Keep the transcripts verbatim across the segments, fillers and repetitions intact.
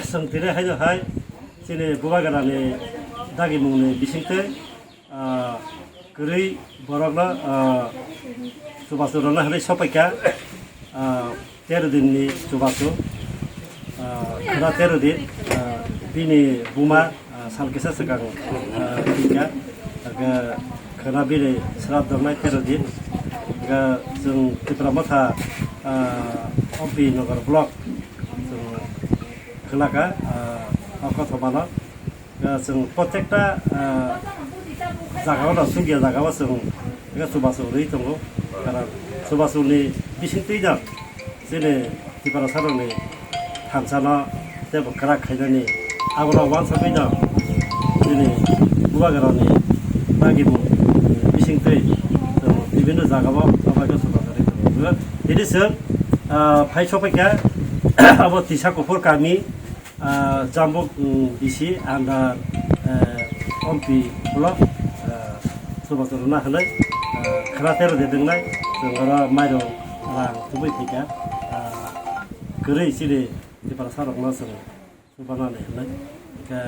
Chwng tini hai no hai chini Bubagrani dagimungni bisingtwi, ah, kwrwi borokno, ah, chubachu rwna hwnwi sopaikha, ah, tero dinni chubachu, ah, khwna tero din, ah, bini buma, ah, sal kisa swkang, ah, thwikha, hwnkhe khwna bini srap dongnai tero din, hwnkhe chwng Tipra Motha, ah, Ompi Nagar block chwng khwlakha, ah, o kothomano. Ah, chwng protekta, ah, jagao no, chukya jagao chwng chubachu rwi tongo. Karon chubachuni bisingtwi no chini Tiprasarokni thansano teibo kwrak khainani abono uansugwi no chini Bubagrani dagimung bisingtwi chwng bibinno jagao abaikhe chubachu rwi tongo. Tini chwng, ah, phai sopaikha abo Tisa Kuphur kami, ah, Jambuk, mm, B C under, eh, Ompi block, eh, chubachu rwna hwnwi, eh, khwna tero din wngnai, chwng oro mairung rang tubui phaikha, ah, kwrwi chini Tiprasarokno chwng chubanani hwnwi. Hwnkhe,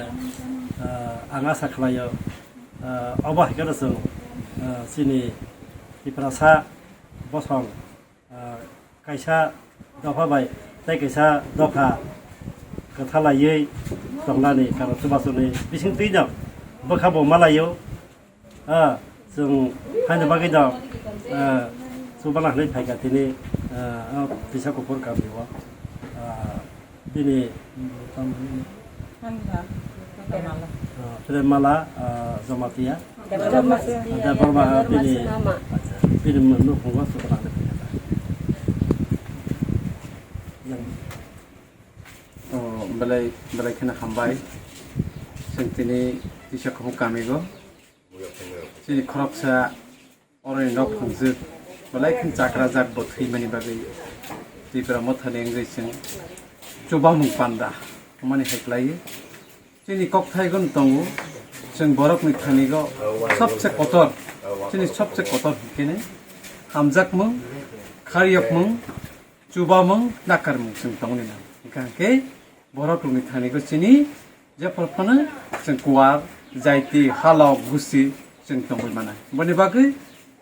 ah, ang asa khlaio, ah, obo hai kheno chwng, ah, chini Tiprasa bosong, ah, kaisa dopha bai tei kaisa dopha kwthalaiwi tongnani, karon chubachuni bisingtwi no bwkha bo malaio. Ah, chwng haino bagwi no, ah, chubana hwnwi phaikha tini, ah, o Tisa Kuphur kamio. Ah, bini, mm, tamo Hanja. Mala. Ah, Prem Mala, ah, Jamatia. Debbarma. Debbarma, ah, bini, bini nukhungo chukuna le phiyata. Oh, belai, belai kheno hambai. Chwng tini Tisa Kuphur kamigo. Chini khoroksa oroni nok phangjak, belai khe chakrajak bo thwimani bagwi Tipra Mothani wngwi chwng chubamung panda hwnmani hai khlaiwi. Chini kokthai gwn tongo, chwng borokni thanigo sobse kotor, chini sobse kotor hinkhe hamjakmung, kharyokmung, chubamung, nakarmung chwng tongni nang. Hwnkha khe borok rokni thani go chini jephru phano chwng kuar, jaiti, halok, gusi chwng tongwi mano. Boni bagwi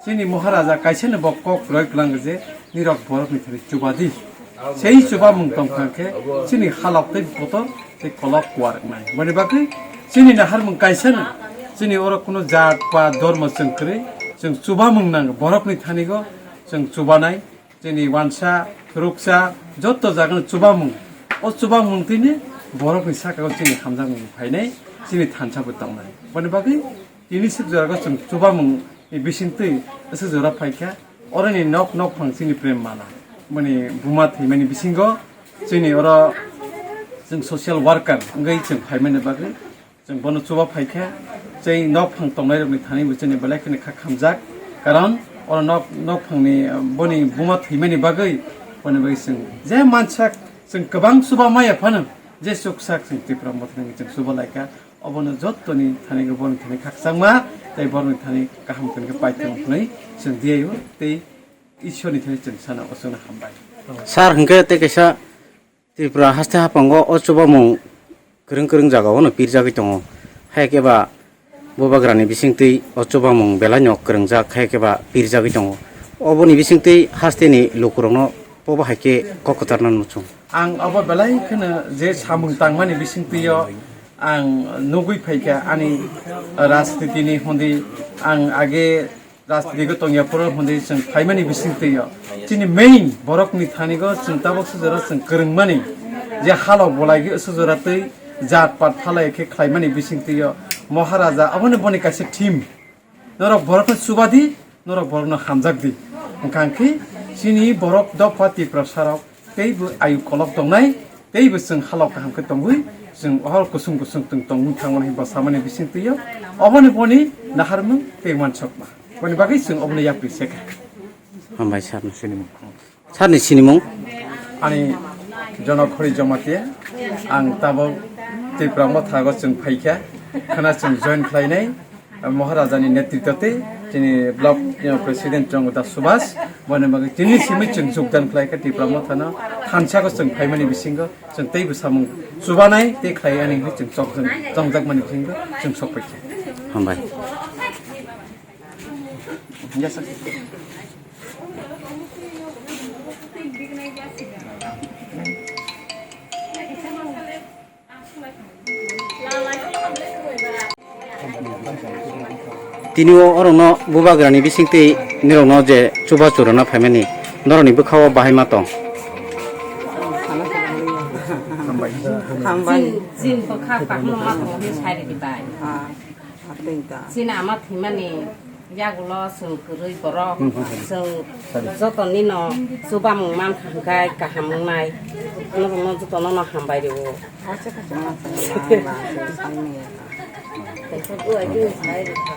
chini Maharaja kaisa no bo kok roi kwlang je nirok borok ni thani chubadi. Sei chubamung tongkha khe chini halok tei kotor tei kolok kuar wngnai. Boni bagwi chini naharmung kaisa no chini oro kuno jat ba dormo chwng kwrwi chwng chubamung nango. Borok ni thani go chwng chubanai. Chini wansa, ruksa, joto jagano chubamung. O chubamung tini borokni sakao chini hamjakmung phainai, chini thansa bo tongnai. Boni bagwi tini sik jorao chwng chubamung ni bisingtwi aswk jora phaikha, oroni nok nok phang chini Prem Mala. Boni buma thwimani bisingo chini oro Chwng social worker wngwi chwng phaimani bagwi chwng bono chuba phaikha. Chwng nokphang tongnairokni thani bo chini belai kheno kha khamjak, karon oro nok, nokphangni, uh, boni buma thwimani bagwi, boni bagwi chwng je mansak chwng kwbang chuba maya phano, je chuksak chwng Tipra Mothani chwng chuba laikha. Obono jottoni thani, boni thani khakchangma tei borokni thani kaham tongkhe paithak hwnwi chwng diyaio tei Ishorni thani chwng sana, o chwngno hambai. Sir, hwnkhe tei kaisa Tripura haste haphango o chubamung kwrwng kwrwng jagao no pirjagwi tongo. Hai khe ba bubagrani bisingtwi o chubamung belaino kwrwngjak, hai khe ba pirjagwi tongo. Oboni bisingtwi hasteni lukurokno bobo hai khe kok kwcharna muchung. Ang obo belai kheno je samung tangmani bisingtwi o ang nugwi phaikha ani rajnitini hundi ang age rajniti go tongya phuru hwnwi chwng phaimani bisingtwi o. Chini main borokni thani go chwng tabuk sujaro chwng kwrwngmani je halok bolai sujara twi jat pat phalai khe khlaimani bisingtwi o. Maharaja aboni boni kaisa theme. Norok borokno chubadi, norok borokno hamjakdi. Hwnkha khe chini borok dopha Tiprasarok teibo ayu kolok tongnai, teibo chwng halok kaham khe tongwi, chwng o hal kusung kusung chwng tongwi thangmani hinba samani bisingtwi o. Oboni boni naharmung tei wansokma. Boni bagwi chwng obono yapri se kha. Hambai sir. Sir ni sinimung? Ani Jonok Hori Jamatia, ang tabuk Tipra Motha go chwng phaikha, khana chwng join khlainai, Maharaja ni netritwa tei chini block, you know, president chwng da Subhas, boni bagwi chini simi chwng jogdan khlaikha Tipra Motha no, thansa go chwng phaimani bisingo chwng teibo samung chubanai tei khlai ani hwnwi chwng chongjak, chongjak mani bisingo chwng sokpaikha. Hambai. Tini o orokno bubagrani bisingtwi nirokno je chuba churana phaimani norokni bwkhao bahai ma tong? Hambai. Jin, jin bwkha kaham ma tongo hwnwi sai rwdi bai. Ah, atwng ta. Chini ama thwimani yagulo chwng kwrwi borok, chwng jotonino chubamung mankha hwnkhe kaham wngnai, norokno jotono no hambai rwo. Acha, acha, acha, acha, acha, acha.